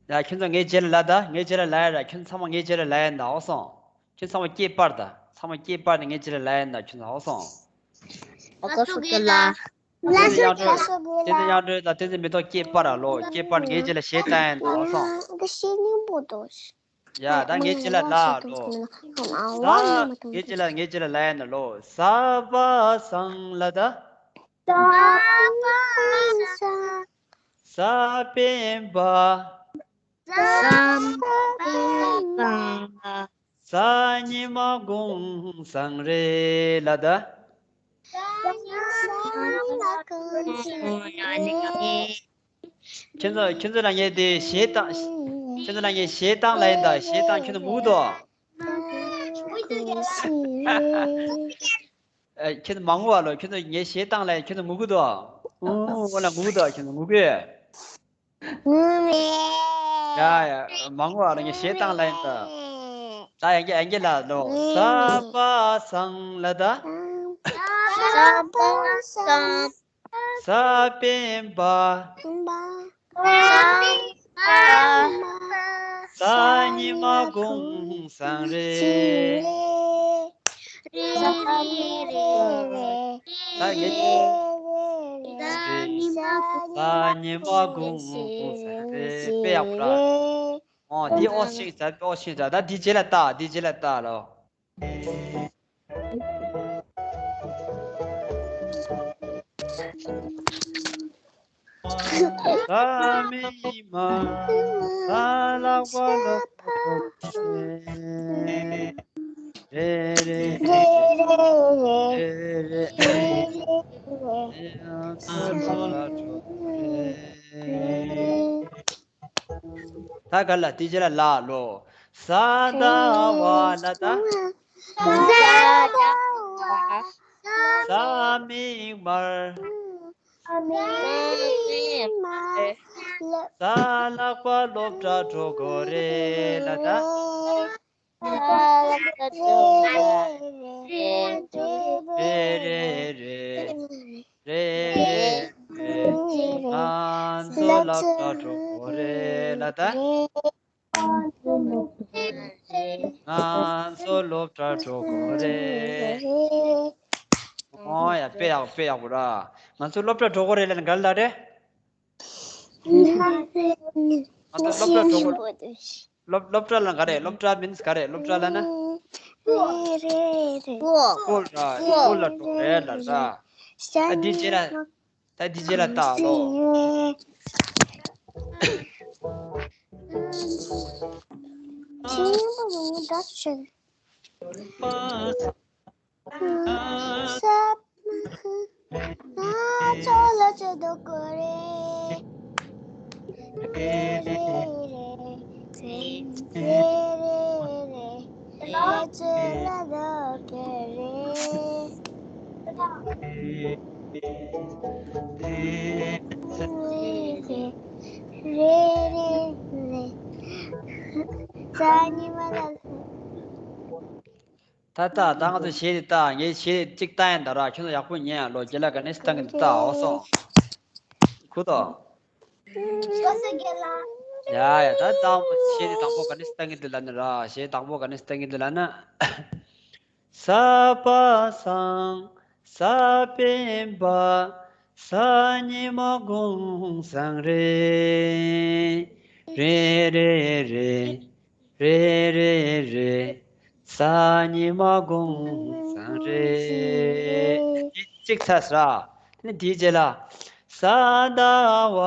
ཡ། ཁྱོད་ཚོ་ངའི་རྗེས་ལ་ལབ་ད། ངའི་རྗེས་ལ་ལབ་ཡ་ར། ཁྱོད་ཚོ་ཚང་མ་ངའི་རྗེས་ལ་ལབ་ཡ་ཡིན་ད། འོ་སོང་། ཁྱོད་ཚང་མ་སྐེ་སྤར་ད། ཚང་མ་སྐེ་སྤར་ནས་ངའི་རྗེས་ལ་ལབ་ཡ་ཡིན་ད། ཁྱོད་ཚོ། འོ་སོང་། ཨ་ཀ་སུ་ཀི་ལ། ལ་ཏེ་ཟེར་ཡང་སྒྲོལ། ཏེ་ཟེར་ཡང་སྒྲོལ་དང་ཏེ་ཟེར་མེ་ཏོག་སྐེ་སྤར་ར་ལོ། སྐེ་སྤར་ནས་ངའི་རྗེས་ལ་གཞས་བཏང་ཡ་ཡིན་ད། འོ་སོང་། ཡ། ད་ངའི་རྗེས་ལ་ལབ་ལོ། ས། ངའི་རྗེས་ལ་ངའི་རྗེས་ལ་ལབ་ཡ་ཡིན་ད་ལོ། ས་པ་སངས་ལབ་ད། ས་པ་སངས། ས་པན་པ། ས་པན་པ། ས་ཉི་མ་གུང་སེང་རེད་ལབ་ད། ས་ཉི་མ་གུང་སེང་རེད། ཁྱེད་ཚོ། ཁྱེད་ཚོ་ལ་ངས་དེ་གཞས་བཏང་། ཁྱེད་ཚོ་ལ་ངས་གཞས་བཏང་ལབ་ཡིན་ད། གཞས་བཏང་། ཁྱེད་ཚོ་ངུ་འདུག་ཨ། ཁྱེད་ཚོ་མ་ངུ་བ་ལོ། ཁྱེད་ཚོ་ངས་གཞས་བཏང་ལབ་ཡིན། ཁྱེད་ཚོ་ངུ་གི་འདུག་ཨུ། འོ་ལ་ངུ་གི་འདུག་ཁྱེད་ཚོ་ངུ་གི། ངུ་མེད། ཡ་ཡ། མ་ངུ་བ་ལོ། ངས་གཞས་བཏང་ལབ་ཡིན་ད། ད་ཡང་སྐྱར། ཡང་སྐྱར་ལབ་ལོ། ས་པ་སངས་ལབ་ད། ས་པ་སངས། ས་པན་པ། པ། ས་ཉི་མ་གུང་སེང་རེད། ད་ངས། ས་ཉི་མ་གུང་སེང་རེད། དཔེ་ཡག་པོ་ར། ཨོ། འདི་ཨོ་ཤིང་ཟ། ཨོ་ཤིང་ཟ། ད་འདི་རྗེས་ལ་ལྟ། འདི་རྗེས་ལ་ལྟ་ལོ། ས་མིག་དམར། ས་ལག་པ་ལོག་ཐོག་རེ་རེ་རེ་རེ་རེ། ཡང་ས་ལོག་ལ་འགྲོ་རེད། ད་ག་ལ། དེ་རྗེས་ལ་ལ་ལོ། ས་ཟླ་བ་ལ་ད། ས་ཟླ་བ། ས་མིག་དམར། ས་མིག་དམར། ས་ལག་པ་སློབ་གྲྭ་འགྲོ་དགོས་རེད་ལ་ད། རེད་རེད་རེད། རེད་རེད་རེད། ང་ཚོ་སློབ་གྲྭ་འགྲོ་དགོས་རེད་ལ་ད། ང་ཚོ་སློབ་གྲྭ་འགྲོ་དགོས་རེད། ཨོ་ཡ། དཔེ་ཡག་དཔེ་ཡག་པོ་ར། ང་ཚོ་སློབ་གྲྭ་འགྲོ་དགོས་རེད་ལབ་ན་ག་རེ་ལབ་རེད། ང་ཚོ་སློབ་གྲྭ་འགྲོ་དགོས། སློབ། སློབ་གྲྭ་ལ་ག་རེ། སློབ་གྲྭ་མིན་ག་རེ། སློབ་གྲྭ་ལབ་ན། རེད་རེད་རེད། སྐོར་ར། སྐོར་ལ་འགྲོ་རེད་ལ་ར། ད་འདི་རྗེས་ལ། ད་འདི་རྗེས་ལ་ལྟ་ལོ། ཆེན་པོ་ཡིན་ད་ཆེ། ས། ང་ཚོ་ལ་ཆོས་དུ་གོ་རེ། རེ་རེ་རེ། རེ་རེ་རེ། ང་ཚོ་ལ་དོ་གེ་རེ། རེ་རེ་རེ། ས་ཉི་མ་ལ། ད་ལྟ་ད་ང་ཚོ་གཞས་དེ་ལྟ། ངས་གཞས་གཅིག་བཏང་ཡིན་ད་ར། ཁྱོད་ཚོ་ཡག་པོ་ཉན་ཡ་ལོ། རྒན་ལགས་ག་ནས་བཏང་གི་འདུག་ལྟ། འོ་སོང་། གོ་དོ། ཡ་ཡ། ད་དང་པོ་གཞས་དེ་དང་པོ་ག་ནས་བཏང་གི་འདུག་ལབ་ན་ར། གཞས་དང་པོ་ག་ནས་བཏང་གི་འདུག་ལབ་ན། ས་པ་སངས། ས་པན་པ། ས་ཉི་མ་གུང་སེང་རེད། རེ་རེ་རེ། རེ་རེ་རེ། གཟའ་ཉི་མ་གུང་སང་རེད། འདི་གཅིག་ཚར་སོང་ར། དེ་ནས་དེའི་རྗེས་ལ། གཟའ་ཟླ་བ།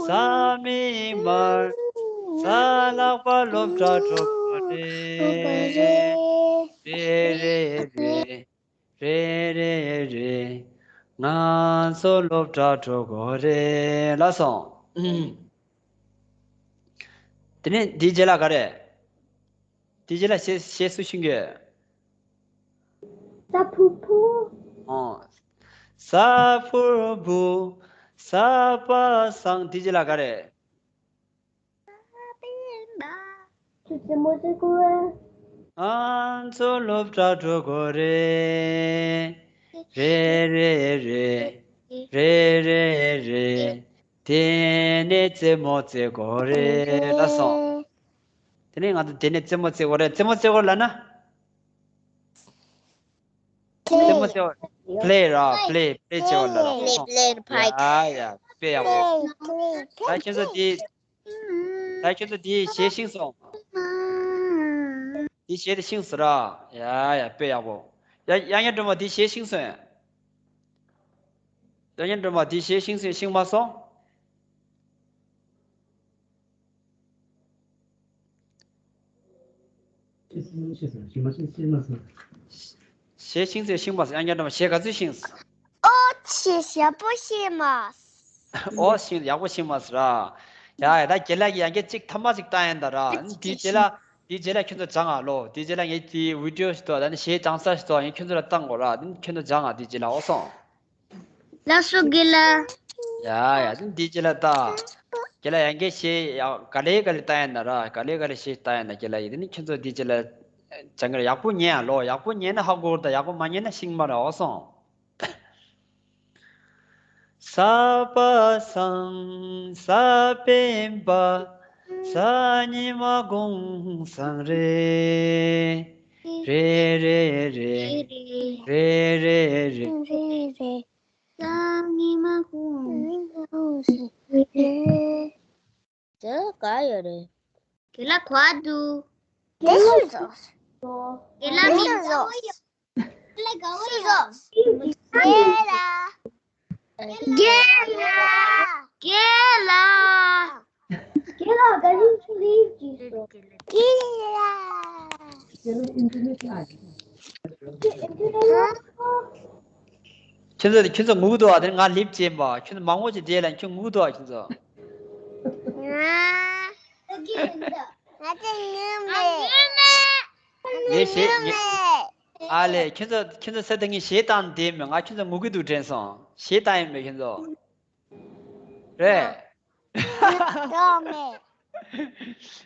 གཟའ་མིག་དམར། གཟའ་ལྷག་པ་སློབ་གྲྭ་འགྲོ་དགོས་རེད། རེ་རེ་རེ། རེ་རེ་རེ། ང་ཚོ་སློབ་གྲྭ་འགྲོ་དགོས་རེད་ལབ་སོང་། དེ་ནས་འདིའི་རྗེས་ལ་ག་རེ། དེའི་རྗེས་ལ་གཞས་གཞས་སུ་ཤེས་ཀྱི། ས་ཕུར་བུ། ཨོ། ས་ཕུར་བུ། གཟའ་པ་སངས། དེའི་རྗེས་ལ་ག་རེ། ཆུ་རྩེ་མོ་རྩེ་དགོས། ང་ཚོ་སློབ་གྲྭ་འགྲོ་དགོས་རེད། རེད་རེད་རེད། རེད་རེད་རེད། དེ་ནས་རྩེད་མོ་རྩེ་དགོས་རེད་ལབ་སོང་། དེ་ནས་ང་ཚོ་དེ་ནས་རྩེད་མོ་རྩེ་དགོས་རེད། རྩེད་མོ་རྩེ་དགོས་ལབ་ན། རྩེད་མོ་རྩེ་དགོས། པ་ལེ་ར། པ་ལེ། པ་ལེ་བྱེད་པ་ལབ་ར། པ་ལེ། པ་ལེ། ཡ་ཡ། དཔེ་ཡག་པོ། ད་ཁྱེད་ཚོ་དེ། ད་ཁྱོད་ཚོ་འདི་གཞས་ཤེས་སོང་། འདི་གཞས་དེ་ཤེས་སོང་ར། ཡ་ཡ། དཔེ་ཡག་པོ། ཡ་ཡ། གཉན་སྒྲོལ་མ་འདི་གཞས་ཤེས་སོང་། ཡ་གཉན་སྒྲོལ་མ་འདི་གཞས་ཤེས་སོང་། ཤེས་མ་སོང་། གཞས་ཤེས་སོང་། ཤེས་མ་སོང་། ཡ་གཉན་སྒྲོལ་མ་གཞས་ག་ཚོད་ཤེས་སོང་། ཨོ་ཆི། ཞེ་པོ་ཤེས་མ་སོང་། ཨོ་ཤེས། ཡག་པོ་ཤེས་མ་སོང་ར། ཡ་ཡ། ད་རྒན་ལགས་ཀྱིས་ཡང་བསྐྱར་གཅིག་ཐ་མ་ཞིག་བཏང་ཡིན་ད་ར། འདིའི་རྗེས་ལ། འདིའི་རྗེས་ལ་ཁྱོད་ཚོ་སྦྱང་ཨ་ལོ། འདིའི་རྗེས་ལ་ངས་དེའི་བི་ཌི་ཡོ་ཞིག་ཐོག་ད་ནི་གཞས་སྦྱང་ས་ཞིག་ཐོག་ངས་ཁྱོད་ཚོ་ལ་བཏང་དགོས་ར། འདི་ཁྱོད་ཚོ་སྦྱང་ཨ། འདིའི་རྗེས་ལ། ཨོ་སོང་། ལགས་སོ་རྒན་ལགས། ཡ་ཡ། འདི་འདིའི་རྗེས་ལ་ད། རྒན་ལགས་ཡང་བསྐྱར་གཞས་ཡ་ག་ལེ་ག་ལེ་བཏང་ཡིན་ད་ར། ག་ལེ་ག་ལེ་གཞས་བཏང་ཡིན་ད། རྒན་ལགས་ཡིན། འདི་ནི་ཁྱོད་ཚོ་འདིའི་རྗེས་ལ་སྦྱང་གི་ར། ཡག་པོ་ཉན་ཨ་ལོ། ཡག་པོ་ཉན་ན་ཧ་གོ་ར། ད་ཡག་པོ་མ་ཉན་ན་ཤེས་མ་ར། ཨོ་སོང་། གཟའ་པ་སངས། གཟའ་སྤེན་པ། གཟའ་ཉི་མ་གུང་སང་རེད། རེད་རེད་རེད། རེད་རེད་རེད། གཟའ་ཉི་མ་གུང་སང་རེད། དེ་ག་ཡོད་རེད། དེ་ལ་ག་འདུག་དེ་སུ་ཟོ། དེ་ལ་མི་ཟོ། དེ་ལ་ག་བ་ཡོད། དེ་ལ། དེ་ལ། དེ་ལ་ག་རེ་ཞིག་ལས་ཀྱི་ཟོ། དེ་ལ། ཁྱོད་ཚོ་ཁྱོད་ཚོ་ངུ་གི་འདུག་ཨ། དེ་ང་ལིབ་ཅེས་པ། ཁྱོད་ཚོ་མང་པོ་ཅིག་བསྡད་ལ་ཁྱོད་ངུ་གི་འདུག་ཨ། ཁྱོད་ཚོ། ང་ཚོ་ངུ་མེད། ངས་ཞེད། ངས། ཨ་ལས། ཁྱོད་ཚོ་ཁྱོད་ཚོ་ས་ད་ངས་གཞས་བཏང་བསྡད་མེད། ང་ཁྱོད་ཚོ་ངུ་གི་འདུག་དྲན་སོང་། གཞས་བཏང་ཡིན་མེད་ཁྱོད་ཚོ། རེད།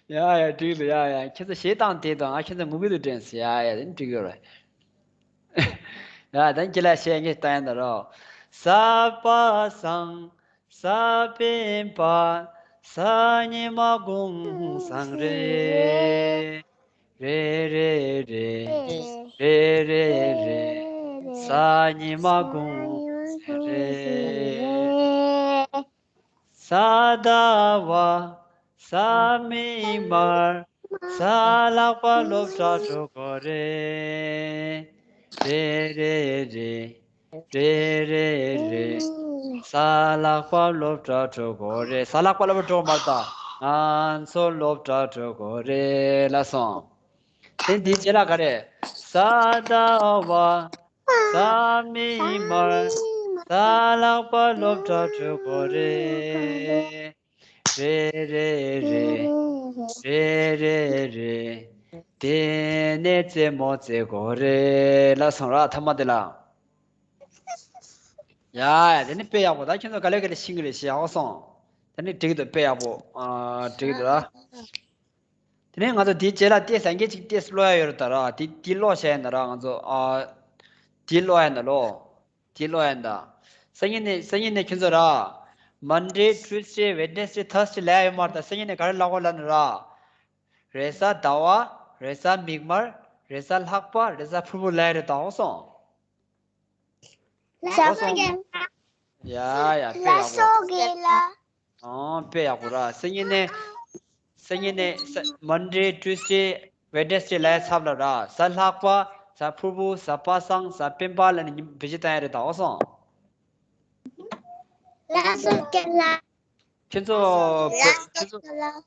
ཡ་ཡ། འགྲིག་འདུག་ཡ་ཡ། ཁྱེད་ཚོ་གཞས་བཏང་དེ་དང་ང་ཁྱེད་ཚོ་ངུ་གི་འདུག་དྲན་སོང་། ཡ་ཡ། དེ་འགྲིག་ཡོད་རེད། ཡ་ད་ཁྱེད་ལ་གཞས་ངས་བཏང་ཡིན་ད་རོ། གཟའ་པ་སངས། གཟའ་སྤེན་པ། གཟའ་ཉི་མ་གུང་སང་རེད། རེད་རེད་རེད། རེད་རེད་རེད། གཟའ་ཉི་མ་གུང་སེང་རེད། གཟའ་ཟླ་བ། གཟའ་མིག་དམར། གཟའ་ལྷག་པ་སློབ་གྲྭ་འགྲོ་དགོས་རེད། རེད་རེད་རེད། རེད་རེད་རེད། གཟའ་ལྷག་པ་སློབ་གྲྭ་འགྲོ་དགོས་རེད། གཟའ་ལྷག་པ་སློབ་གྲྭ་འགྲོ་མ་ད། ང་ཚོ་སློབ་གྲྭ་འགྲོ་དགོས་རེད་ལབ་སོང་། དེ་འདིའི་རྗེས་ལ་ག་རེ། གཟའ་ཟླ་བ། གཟའ་མིག་དམར། གཟའ་ལྷག་པ་སློབ་གྲྭ་འགྲོ་དགོས་རེད། རེད་རེད་རེད། རེད་རེད་རེད། དེ་ནས་རྩེད་མོ་རྩེ་དགོས་རེད་ལབ་སོང་ར། ཐ་མ་དེ་ལ། ཡ་ཡ། དེ་ནི་དཔེ་ཡག་པོ། ད་ཁྱོད་ཚོ་ག་ལེ་ག་ལེ་ཤེས་ཀྱི་རེད། ཤེས་ཡག་པོ་སོང་། དེ་ནི་འགྲིག་འདུག་དཔེ་ཡག་པོ། ཨ། འགྲིག་འདུག་ར། དེ་ནས་ང་ཚོ་དེའི་རྗེས་ལ་ཏེས་སངས་རྒྱས་ཅིག་ཏེས་ཀློག་ཡ་ཡོད་རེད་ད་ར། དེ་དེ་ཀློག་བྱས་ཡིན་ད་ར། ང་ཚོ། ཨ། དེ་ཀློག་ཡིན་ད་ལོ། དེ་ཀློག་ཡིན་ད། སང་ཉིན་ནས་སང་ཉིན་ནས་ཁྱོད་ཚོ་ར། Monday, Tuesday, Wednesday, Thursday ལབ་ཡ་ཡོད་མ་རེད་ད། སང་ཉིན་ནས་ག་རེ་ཀློག་དགོས་ལབ་ན་ར། རེས་གཟའ་ཟླ་བ། རེས་གཟའ་མིག་དམར། རེས་གཟའ་ལྷག་པ། རེས་གཟའ་ཕུར་བུ་ལབ་ཡ་རེད་ད། འོ་སོང་། ལགས་སོ་རྒན་ལགས། ཡ་ཡ། དཔེ་ཡག་པོ། ལགས་སོ་རྒན་ལགས། ཨོ། དཔེ་ཡག་པོ་ར། སང་ཉིན་ནས། སང་ཉིན་ནས་ས་Monday, Tuesday, Wednesday ལ་ཚབ་ལ་ར། གཟའ་ལྷག་པ། གཟའ་ཕུར་བུ། གཟའ་པ་སངས། གཟའ་སྤེན་པ་ལ་ནི་ཉིན་བེད་སྤྱོད་བཏང་ཡ་རེད་ད། འོ་སོང་། ལགས་སོ་རྒན་ལགས། ཁྱོད་ཚོ་བོད་ལགས་སོ་ཁྱོད་ཚོ་རྒན་ལགས།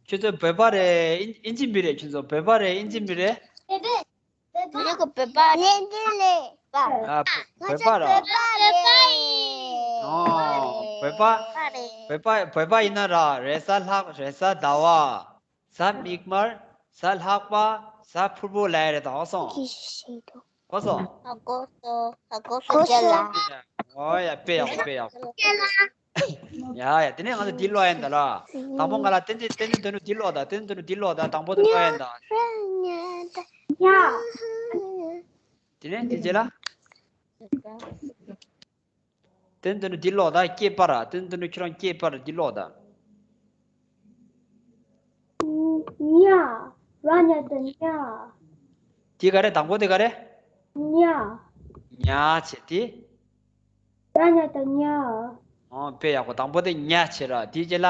ཁྱོད་ཚོ་བོད་པ་རེད། ཨིན་ཨིན་ཇི་མི་རེད། ཁྱོད་ཚོ་བོད་པ་རེད། ཨིན་ཇི་མི་རེད། བོད་པ། ང་ཚོ་བོད་པ་རེད། ཨ་བོད་པ་ར། ང་ཚོ་བོད་པ་རེད། ཨོ་བོད་པ། བོད་པ་བོད་པ་ཡིན་ན་ར། རེས་གཟའ་ལྷག་རེས་གཟའ་ཟླ་བ། གཟའ་མིག་དམར། གཟའ་ལྷག་པ། གཟའ་ཕུར་བུ་ལ་ཡ་རེད་ད། འོ་སོང་། འོ་སོང་། ཧ་གོ་སོང་། ཧ་གོ་སོང་། ཧ་གོ་སོང་རྒན་ལགས། ཨོ་ཡ་དཔེ་ཡག་པོ་དཔེ་ཡག་པོ། རྒན་ལགས། ཡ་ཡ་དེ་ནས་ང་ཚོ་འདི་ཀློག་ཡིན་ད་ལ། དང་པོ་ང་ལ་བསྟན་འཛིན་བསྟན་འཛིན་དོན་གྲུབ་འདི་ཀློག་ད། བསྟན་འཛིན་དོན་གྲུབ་འདི་ཀློག་ད། དང་པོ་དེ་ཀློག་ཡིན་ད། དེ་ནས་དེ་རྗེས་ལ། བསྟན་འཛིན་དོན་གྲུབ་འདི་ཀློག་ད། སྐྱེས་པ་ར། བསྟན་འཛིན་དོན་གྲུབ་ཁྱོད་རང་སྐྱེས་པ་ར་འདི་ཀློག་ད། ཉ། ར་ཉ་བཏགས་ཉ། དེ་ག་རེ། དང་པོ་དེ་ག་རེ། ཉ། ཉ་བྱས་དེ། ར་ཉ་བཏགས་ཉ། ཨོ་དཔེ་ཡག་པོ། དང་པོ་དེ་ཉ་བྱས་ར། དེའི་རྗེས་ལ་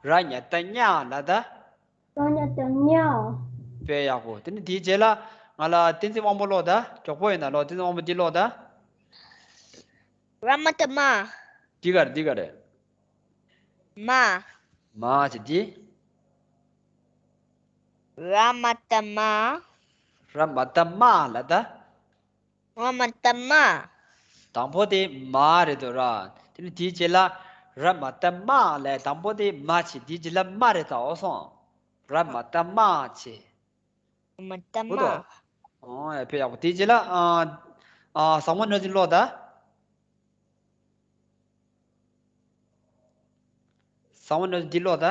ར་ཉ་བཏགས་ཉ་ལ་ད། ར་ཉ་བཏགས་ཉ། དཔེ་ཡག་པོ། དེ་ནི་དེའི་རྗེས་ལ་ང་ལ་བསྟན་འཛིན་དབང་པོ་ཀློག་ད། མགྱོགས་པོ་ཡིན་ན་ཀློག་བསྟན་འཛིན་དབང་པོ་འདི་ཀློག་ད། ར་མ་བཏགས་རྨ། འདི་ག་རེ། འདི་ག་རེ། མ། མ་བྱས་དེ། ར་མ་བཏགས་རྨ། ར་མ་བཏགས་རྨ་ལ་ད། ར་མ་བཏགས་རྨ། དང་པོ་དེ་མ་རེད་དོ་ར། དེ་ནི་དེའི་རྗེས་ལ་ར་མ་བཏགས་རྨ་ལ། དང་པོ་དེ་མ་བྱས། དེའི་རྗེས་ལ་མ་རེད་ད། འོ་སོང་། ར་མ་བཏགས་རྨ་བྱས། ར་མ་བཏགས་རྨ། འོ་ད། ཨོ་ཡ་དཔེ་ཡག་པོ། དེའི་རྗེས་ལ་ཨ་ཨ་ཟབ་མོ་གནས་ཚུལ་ཀློག་ད། ཟབ་མོ་གནས་ཚུལ་འདི་ཀློག་ད།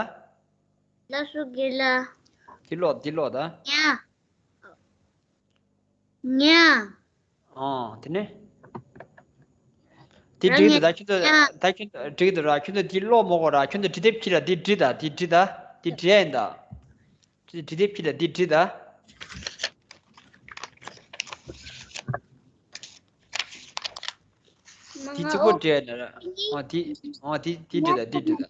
ལགས་སོ་རྒན་ལགས། འདི་ཀློག་འདི་ཀློག་ད། ཉ། ཉ། ཨོ་དེ་ནས། དེ་འགྲིག་འདུག་ད། ཁྱོད་ཚོ་ད་ཁྱོད་ཚོ་འགྲིག་འདུག་ར། ཁྱོད་ཚོ་འདི་ཀློག་མ་དགོས་ར། ཁྱོད་ཚོ་འབྲི་དེབ་ཁྱེར་ར། འདི་འབྲི་ད། འདི་འབྲི་ད། འདི་འབྲི་ཡ་ཡིན་ད། འདི་འབྲི་དེབ་ཁྱེར་ད། འདི་འབྲི་ད། འདི་གཅིག་པོ་འབྲི་ཡ་ཡིན་ད་ར། ཨོ་འདི་ཨོ་འདི་འདི་འབྲི་ད། འདི་འབྲི་ད།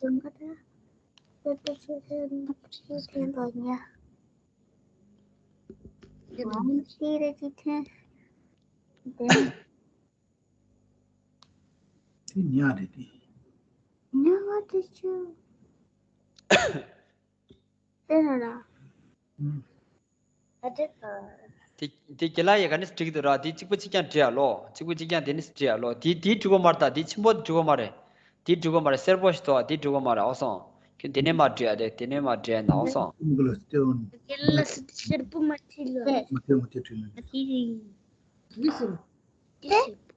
དེ་ཉ་རེད་དེ། ཉ་བ་དེ་ཆུ། དེ་ན་ལ། ཨུམ། ཨ་དེ་ག། དེ་དེ་རྒན་ལགས་ཡ་ག་ནས་འགྲིག་འདུག་ར། དེ་གཅིག་པོ་གཅིག་རྐྱང་འབྲི་ཡ་ལོ། གཅིག་པོ་གཅིག་རྐྱང་དེ་ནས་འབྲི་ཡ་ལོ། དེ་དེ་འགྲིག་གི་མ་རེད་ད། དེ་ཆེན་པོ་འགྲིག་གི་མ་རེད། དེ་འགྲིག་གི་མ་རེད། སེར་པོ་ཞིག་འདུག་དེ་འགྲིག་གི་མ་རེད། འོ་སོང་། ཁྱོད་དེ་ནས་མར་འབྲི་ཡ་རེད། དེ་ནས་མར་འབྲི་ཡ་ཡིན་ད། འོ་སོང་། མི་ག་ལ་སྟེ་འོ་ནི། རྒན་ལགས་སེར་པོ་མ་བྲིས་ལ། མ་བྲིས་མ་བྲིས་བྲིས་ནས། དེ་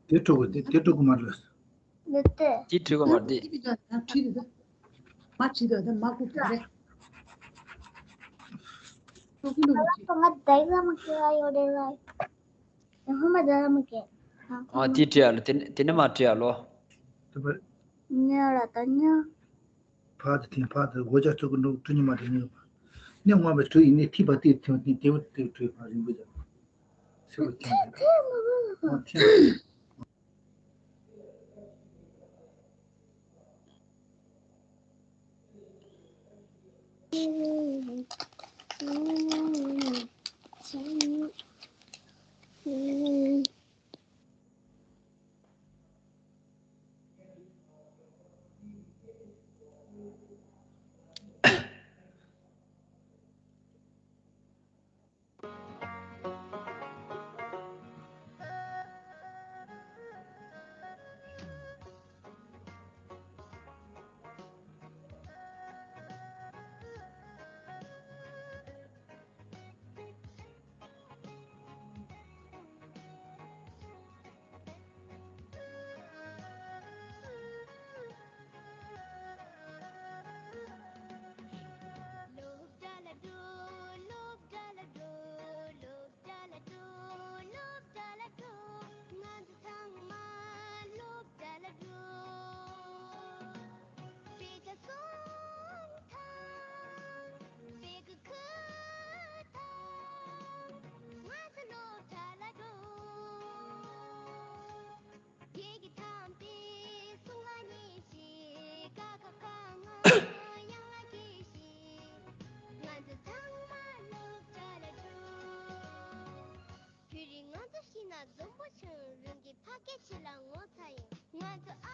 དེ་འགྲིག་གི་མ་རེད། དེ་འགྲིག་གི་མ་རེད། དེ། ཨ་དེ་བྲིས་ཡ་ལོ། དེ་དེ་ནས་མར་བྲིས་ཡ་ལོ། ཕར་དེ་འཐེན། ཕར་དེ་སྒོ་ལྕགས་ཐུག་གི་འགྲོ་གྲུ་ཉི་མ་དེ་ནས་ནས་ངོ་མ་གྲུ་ཡིན་ནས་ཐིགས་པ་དེ་འཐེན། དེ་དེ་བ་དེ་གྲུ་ཕར་རིང་པོ་ཅག་སེར་པོ་འཐེན། འོ་འཐེན། ལ་འཛོམས་པོ་ཆེ་རང་གི་ཕ་སྐད་ཆེ་ལ་ངོ་ཚ་ཡིན། ང་ཚོ་